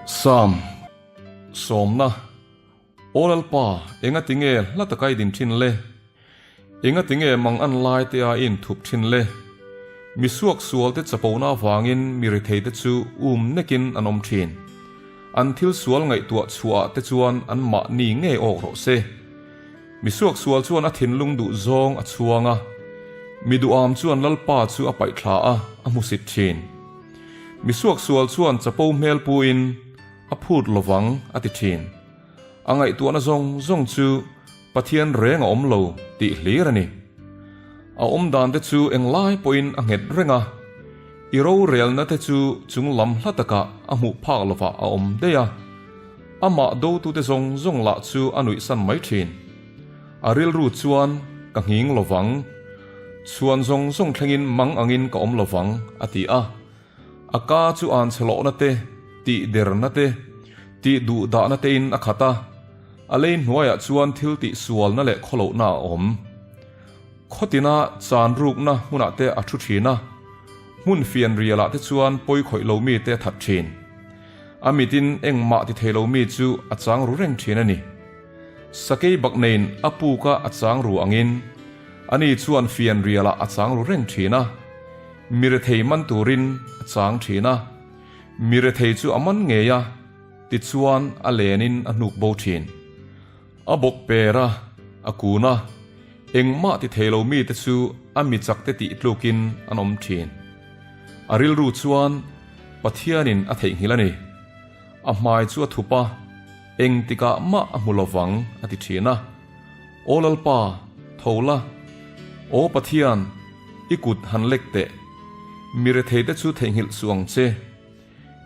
Sam, Sawmna, Aw Lalpa, enga tinge hla taka i din thin le? Enga tinge mang an lai te a i inthup thin le? Mi suak sual te chapona avangin mi rethei te chu um nekin an awm thin. An thil sual ngaihtuah chhuah ah te chuan an mahni ngei awk rawh se. Mi suaksual chuan a thinlung duh zawng a chhuang a, mi duham chuan Lalpa chu a paih thla a, a hmusit thin. Mi suaksual chuan chapo hmel puin a phut lovang a ti thin. A ngaihtuahna zawng zawng chu Pathian reng a awm lo tih hlir a ni. A awmdan te chu englai pawhin a nghet reng a, i rorelna te chu chung lam hla takah a hmuh phak lovah a awm daih a. Amah dotute zawng zawng lah chu a nuihsan mai thin. A rilru chuan, Ka nghing lovang. Chhuan zawng zawng thlengin mang angin ka awm lovang, a ti a. A ka chu an chhe lohna te, tih derna te, tih duh dahna tein a khat a. A lei hnuaiah chuan thil tih sualna leh khawlohna a awm. Khawtina chan rukna hmunah te a thu thin a, hmun fian rialah te chuan pawi khawih lo mite a that thin. A mitin engmah ti thei lo mi chu a chang ru reng thin a ni. Sakei bak neiin a puka a chang ru angin, ani chuan fian rialah a chang ru reng thin a, mi rethei man turin a chang thin a, mi rethei chu a man ngei a, tichuan a lenin a hnuk bo thin. A bawk per a, a kun a, engmah ti thei lo mite chu a mi chakte tih tlukin an awm thin. A rilru chuan Pathianin a theihnghilh a ni. A hmai chu a thup a, engtikah mah a hmu lovang a ti thin a. Aw Lalpa, tho la. Aw Pathian, i kut han lek teh. Mi retheite chu theihnghilh suh ang che.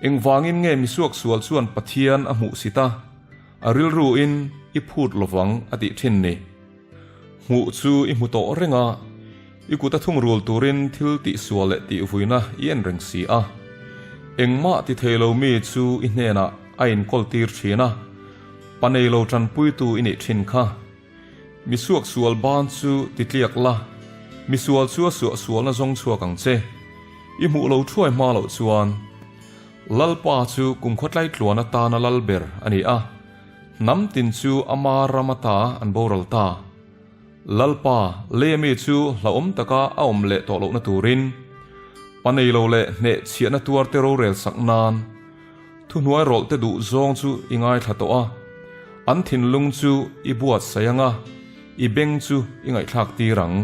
Engvangin nge misuak sual chuan Pathian a hmuh sit a? A rilruin i phut lovang a tih thin ni. Hmuh chu i hmu tawh reng a, i kut a thungrul turin thil tihsual leh tihvuina i en reng si a. Engmah ti thei lo mi chu i hnenah a inkawl tir thin a, pa nei lo tanpuitu i nih thin kha. Mi suaksual ban chu ti tliak la, mi sual chu a suahsualna zawng chhuak ang che. I hmuh lo thuai hma loh chuan. Lalpa chu kum khawtlai tluan atana lal ber a ni a, hnam tin chu ama ram ata an boral ta. Lalpa, lei ami chu hlauhawm taka a awm leh tawh lohna turin, pa nei lo leh hnehchhiahna tuarte rorel sak nan, thuhnuai rawlhte duh zawng chu i ngaithla tawh a, an thinlung chu i buatsaih ang a, i beng chu i ngaihthlak tir ang.